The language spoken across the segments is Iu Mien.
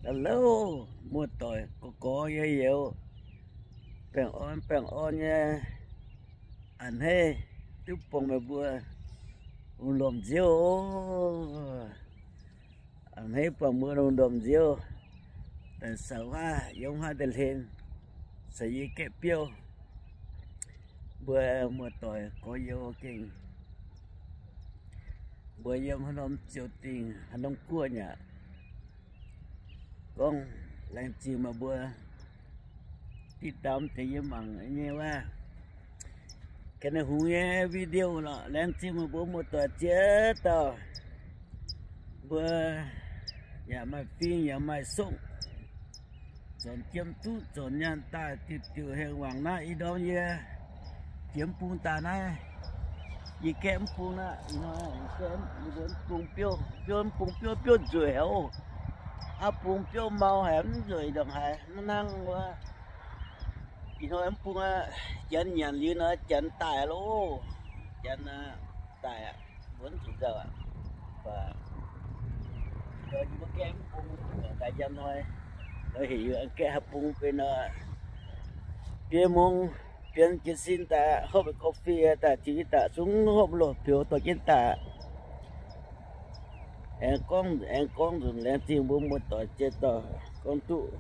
Hello, muoz-doic gorx-gorx youz-youz, baengh orn baengh orn nyei a'hneiv duqv buangh meih mbuo lungh ndorm nziouv oc. A'hneiv buangh mbuo lungh ndorm nziouv, daaih saux waac yiem haav deix hlen, se yie gaeqv biouv. Mbuo muoz-doic gorx-youz gengh mbuo yiem haaix norm ziouc dingh, haaix norm guoqv nyei aqv. Gorngv laengz zingh meih mbuo diqv daaih deix yie mangc nyei waac, ga'naaiv hungx nyei video lorqc. Laengz zingh meih mbuo muoz-doic ziex dauh. Mbuo yaac maaih fing yaac maaih sokv, zornc jiem duqv zornc nyaanh daaih diuc diuc hengx wangc naaiv. Ih ndorm yie jiex mv bung daaih naaiv, yie gaeqv mv bung naaiv, mv bung biouv, biouv mv bung biouv, biouv nzueic haic oc. Aav bung biouv mau haic, mv nzueic ndongc haaix, mv hnangv wuov. Ih hnoi mv bung aqv, janx nyanc liuz nor, janx daaih loh. Janx daaih aqv, mbuo mv zuqc nzauh aqv. Mv baac yie mbuo gaeqv mv bung daaih njang hnoi, nor heuc yie gaeqv haaix bung benx nor, biei mungz, bienx jiez sin daaih hopv coffee daaih, ziux jienv daaih zungv hopv loh, biouv dorh jienv daaih. Aengx gorngv, aengx gorngv nzunc laengz zingh mbuo muoz-doic ziex dauh gorngv duqv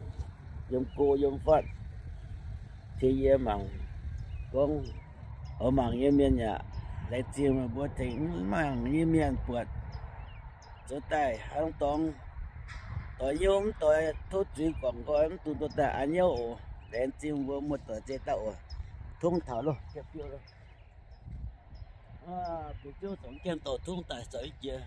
yiem go yiem fatv, tengx yie mangc gorngv, oix mangc nyei mienh yaac laengz zingh meih mbuo, tengx mv mangc nyei mienh buatc zoux daaih hnangv dorngx, doix hnyouv mv doix tov zuiz guangc nqoi mv dungx dorh daaih a'hneiv oc. Laengz zingh mbuo muoz-doic ziex dauh oc. Tongv taux loh, biouv loh. Biouv zorngx gaengh dorh tongv daaih zoux jiex.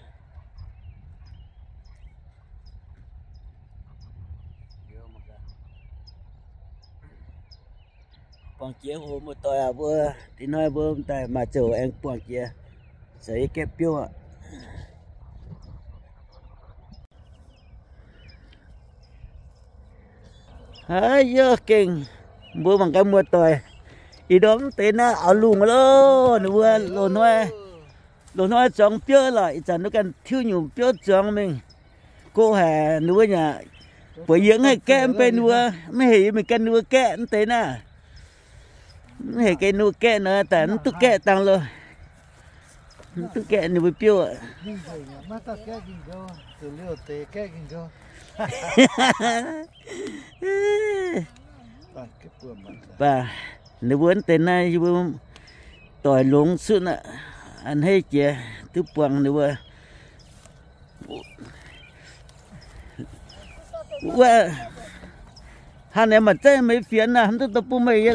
Buangh jiex oc muoz-doic aac, mbuo ih hnoi mbuo daaih maaih ziouc aengx buangh jiex, se yie gaeqv biouv aqv. Haiz yie gengh mbuo mangc gaax muoz-doic, ih ndorm mv deix naaiv auv-lungh loh, ninh mbuo loz-hnoi, loz-hnoi zuangx biouv lorqc, ih zanc duqv ganh tiuv nyungc biouv zuangx mingh. Go haic ninh mbuo nyei, buatc yie mv haih gaeqv mv bei ninh mbuo, mv heuc yie mingh gan ninh mbuo gaeqv mv deix naaiv. Mv heuc gan ninh mbuo gaeqv nor, daaih mv duqv gaeqv dangh loh. Mv duqv gaeqv ninh mbuo biouv aqv. Baac ninh mbuo mv deix naaiv yie mbuo doic longx sutv aqv. A'hneiv jiex duqv buangh ninh mbuo. Wuov, hnangv naaiv maaih zeiv meih fienx naaic, mv duqv dorh bun meih yie.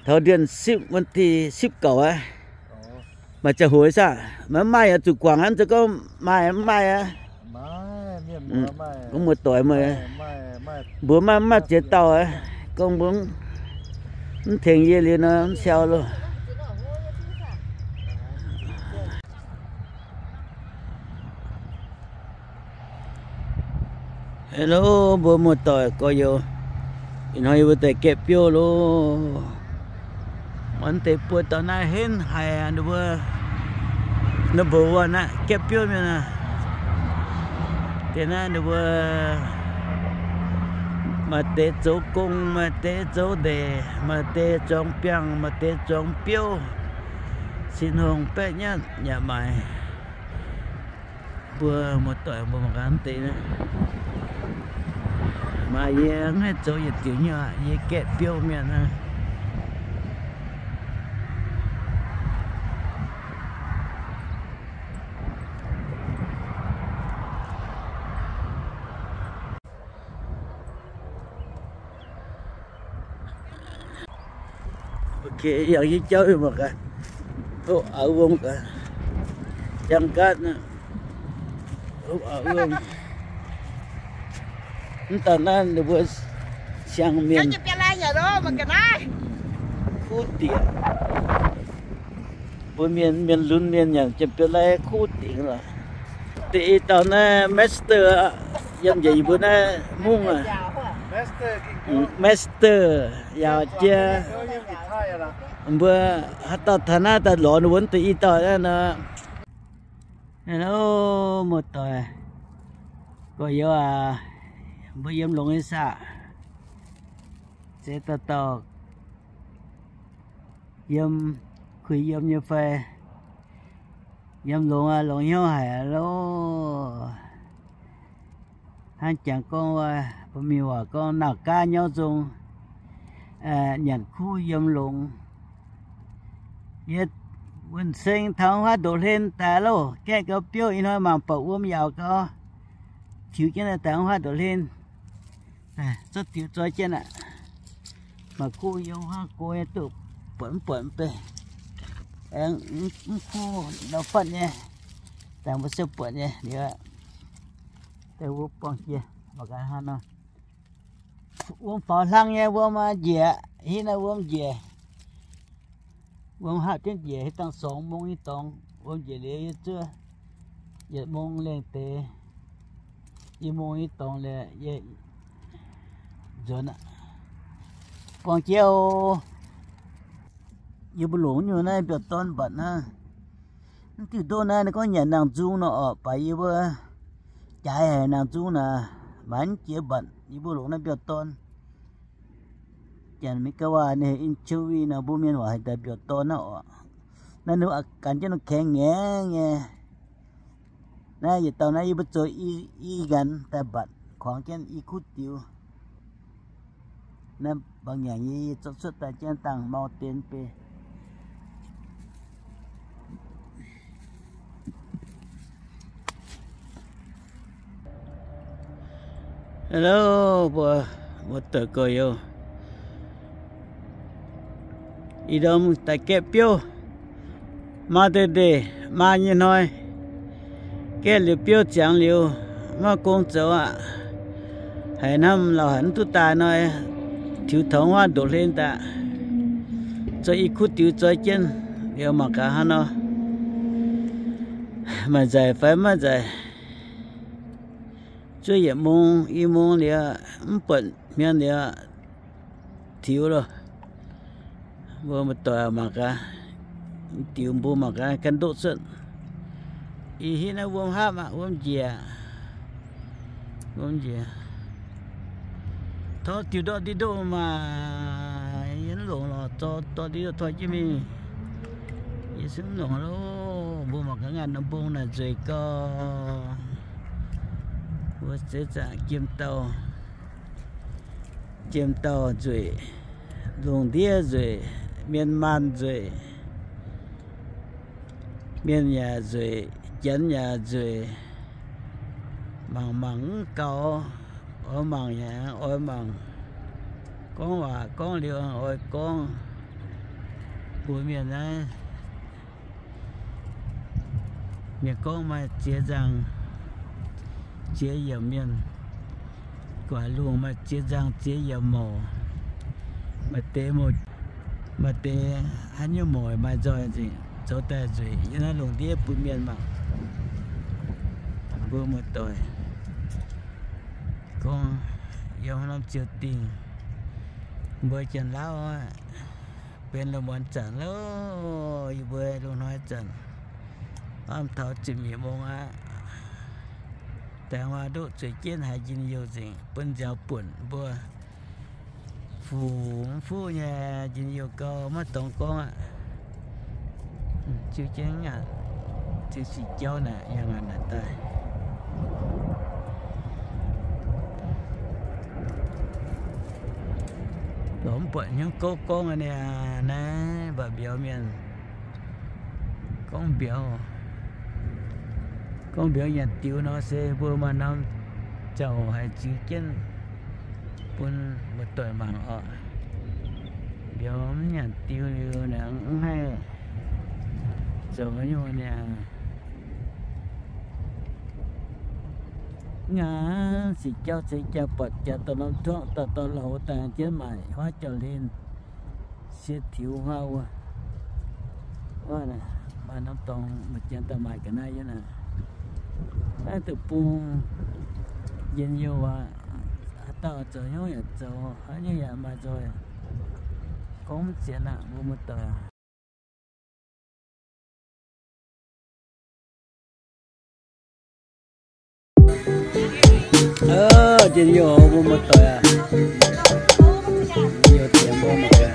Taux เดือนสิบ วันที่สิบเก้า aqv. Maaih ziangh hoc saah? Maaih, maaih yaac zuqc guangc aqv, mv zeiz gorngv maaih mv maaih aqv. Gorngv muoz-doic meih mbuo maaih, maaih ziex dauh aqv. Gorngv mbuo mv tengx yie liuz nor, mv siau loh. Hello, mbuo muoz-doic gorx-youz, ih hnoi yie mbuo daaih gaeqv biouv loh. Mv deix buo dauh naaiv henv haic, ninh mbuo number one aqv, gaeqv biouv mienh aqv. Deix naaiv ninh mbuo maaih deix zoux gong, maaih deix zoux ndeic, maaih deix zuangx biangh, maaih deix zuangx biouv. Sin-hungh baeqv nyatv yaac maaic. Mbuo muoz-doic mbuo mangc gaax deix naaiv. Maaih yie mv haih zoux yietc diuc nyei aqv, yie gaeqv biouv mienh aqv. Ok, yangh yie jauv mangc gaax. Hopv auv-wong gaax. Jangx gaatv, hopv auv-wong. Mv daaih naaiv ninh mbuo siang-mienh kuv dieqc. Mbuo mienh, mienh lunx mienh nyanc jiem-biauv lai kuv dingc lorqc. Da'yietv dauh naaiv master, yiem njiec yie mbuo naaiv mungv aqv. Master, yaauc jiex. Mbuo haaix dauh taux naaiv daaih lorz ninh mbuo da'yietv dauh naaiv nor. Hello, muoz-doic. Gorx-youz aac, mbuo yiem longx nyei saah? Se dauh dauh yiem, kuh yiem nyei fai? Yiem longx aqv, longx hnyouv haic loh. Hnangv jangx gorngv wuov, mbuo mienh waac gorngv, nauz gaav nyauv nzong, nyanc kuv yiem longx. Yie wuonh seng taux huaav ndoqv hlen daaih loh, gaeqv gau biouv ih hnoi mangc buatc wuom yaauc gau, tiux jienv daaih huaav ndoqv hlen. Zorqv tiux zoi jienv aqv. Maaih kuv yiem huaav go nyei duqv buatc mv buatc mv bei. Aengx mv kuv ndau fatv nyei, dangh mbuo se buatc nyei liuz, deix wuov buangh jiex mangc gaax hnangv nor. Wuom faaux hlang nyei wuom njiec, hitv naaiv wuom njiec. Wuom hapv jienv njiec, hitv dangh sorngx mong nyei dorngx, wuom njiec liuz yie zuov yietc mong lengh deix, i mong nyei dorngx liuz yie nzuonx aqv. Buangh jiex oc. Yie mbuo longc nyungc naaiv mbiauz-dorn mbatc naaiv. Mv diuh ndoqv naaiv ninh gorngv nyanc nangh nzung nor orqc, baac yie mbuo jaaix haic nangh nzung naaic, maiv jiex mbatc. Yie mbuo longc naaiv mbiauz-dorn. Janx-Meiv-Guoqv waac ninh anchovy nor, mbuo mienh waac heuc daaih mbiauz-dorn naaiv orqc. Naaiv ninh ganh jienv nor kaengx ngaengv nyei. Naaiv yietc dauh naaiv yie mbuo zoux i, i nqanx daaih mbatc, kuangx jienv i kuv diux. Naaiv mbaengx-nyanc yie zorqv cuotv daaih jienv dangh mau deix bei. Hello, mbuo, mbuo doic gorx-youz. Ih ndorm daaih gaeqv biouv, maa deix ndeic, maa nyei hnoi, gaeqv liuz biouv ziangx liuz, maiv gong zoux aqv. Haiz hnamv lauh haic mv duqv daaih nor, tiux taux huaav ndoqv hlen daaih, zoux i kuv diux zoi jienv liuz mangc gaax hnangv nor, maaih nzaic fai maiv nzaic. Zuov yietc mong i mong liuz, mv buatc hmien liuz, tiux loh. Mbuo muoz-doic mangc gaax, diux mbuo mangc gaax ganh ndoqv cuotv. Ih hitv naaiv wuom hapv aqv, wuom njiec, wuom njiec. Tov diux ndortv ndiev ndoqv maah, yie mv longc lorqc, zorqv ndortv ndiev ndoqv toi jienv mingh. Yie se mv longc loh. Mbuo mangc gaax ngaanc norm mbong naaic nzueic gau. Mbuo seix zaangc jiem dauh, jiem dauh nzueic, lungh ndiev nzueic, mienh maanh nzueic, mienh yaac nzueic, janx yaac nzueic. Mangc mangc mv gaux, oix mangc yaac oix mangc, gorngv waac gorngv liuz oix gorngv. Mbuo mienh naaiv, mienh gorngv maaih ziex nzangc ziex yiemc mienh, guaax lungh maaih ziex nzangc ziex yiemc mouc. Maaih deix mouc, maaih deix haaix nyungc mouc maaih nzoih nzengc, zoux daaih nzueic yiem naaiv lungh ndiev bun mienh mangc. Mbuo muoz-doic gorngv yiem norm ziouc dingh, mbuo Janx-Lauv aqv, benx lungh muonz zanc loh. Yie mbuo lungh hnoi zanc, mv taux ziepc nyeic mong aqv. Daengx waac ndoqv zueiz jienv haiz njien-youh nzengc, bun nziaaux buonc mbuo. Fuqv mv fuqv nyei, njien-youh gau, maiv dorngx gorngv aqv. Ziux jienv ngaanc, ziux sic jauv naaic, yangh ngaanc naaic daaih. Lorz mv buatc hnyouv gouv gorngv aqv niaa, naaiv mbaac mbiauz mienh gorngv mbiauz, gorngv mbiauz nyanc diux nor se mbuo maaih norm zaux haiz ziux jienv bun muoz-doic mangc oc. Mbiauz mv nyanc diux liuz naaic mv haih zoux nyungc niaa. Ngaanc sic jauv ceix jaa buatc jaax dorh norm tuangv dorh dorh louz daaih jienv maaic huaav jauv-hlen, sie tiux huaav wuov. Maaih norm dorngx maaih janx daaih maaic ga'naaiv yiem naaic. Naaiv deic-bung njien-youh aqv. Haaix dauh zoux hnyouv yaac zoux, haaix nyungc yaac maaih nzoih. Gorngv mv sienx aqv, mbuo muoz-doic. Ov, njien-youh mbuo muoz-doic aac. Njien-youh diex mbuo muoz-doic.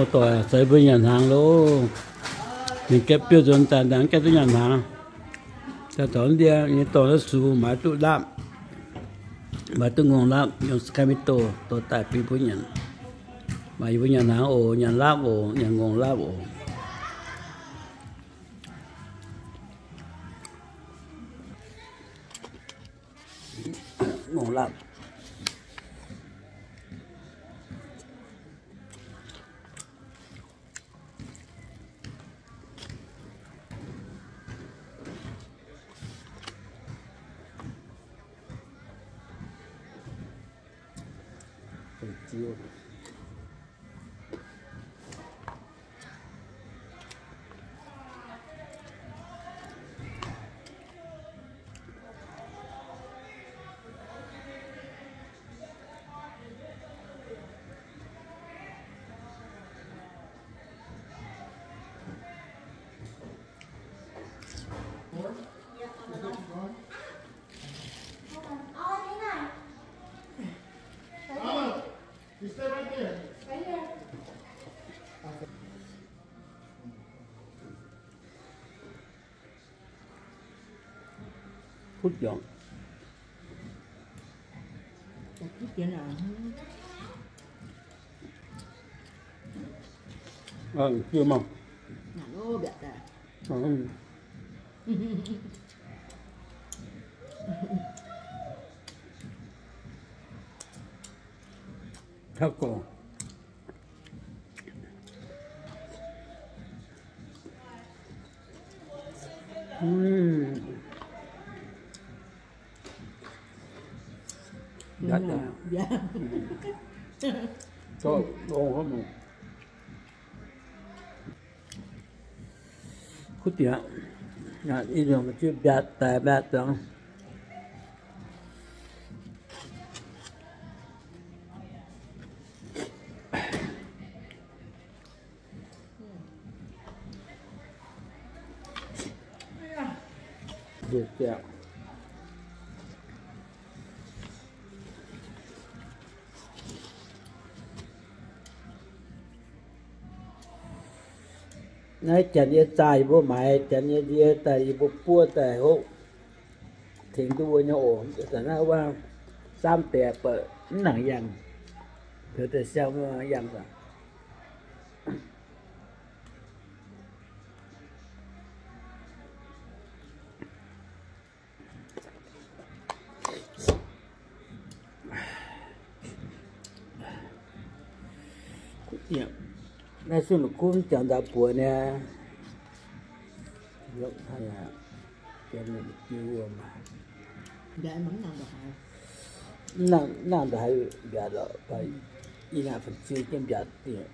Doic zeix mbuo nyanc hnaangx loh. Ninh gaeqv biouv nzuonx daaih, daaih gaeqv duqv nyanc hnaangx. Daaih taux ndie nyei dorngx naaiv sux maaiz duqv laapv, maaiz duqv ngongh laapv, yungz kai maiv doh, doh daaih bun mbuo nyanc. Maaih yie mbuo nyanc hnaangx oc, nyanc laapv oc, nyanc ngongh laapv oc. Ngongh laapv. Kutv jangx. Taux gorngv. Kuv diex, ih nyungc jiu mbiaatc daaih mbiaatc zuangx. Naaiv janx yie zaah yie mbuo maaiz, janx yie ndie daaih yie mbuo buov daaih hopv, tengx duqv wuov nyei oc. Zanc naaiv wuov saamv deix baac mv nangc yangh, taux deix siang yangh aqv. Naaiv suv la'kuv mv jangx ndau buoz niaa. Mv nangc ndongc haaix mbiaatc lorqc, i naaic fun-ziu jienv mbiaatc diex.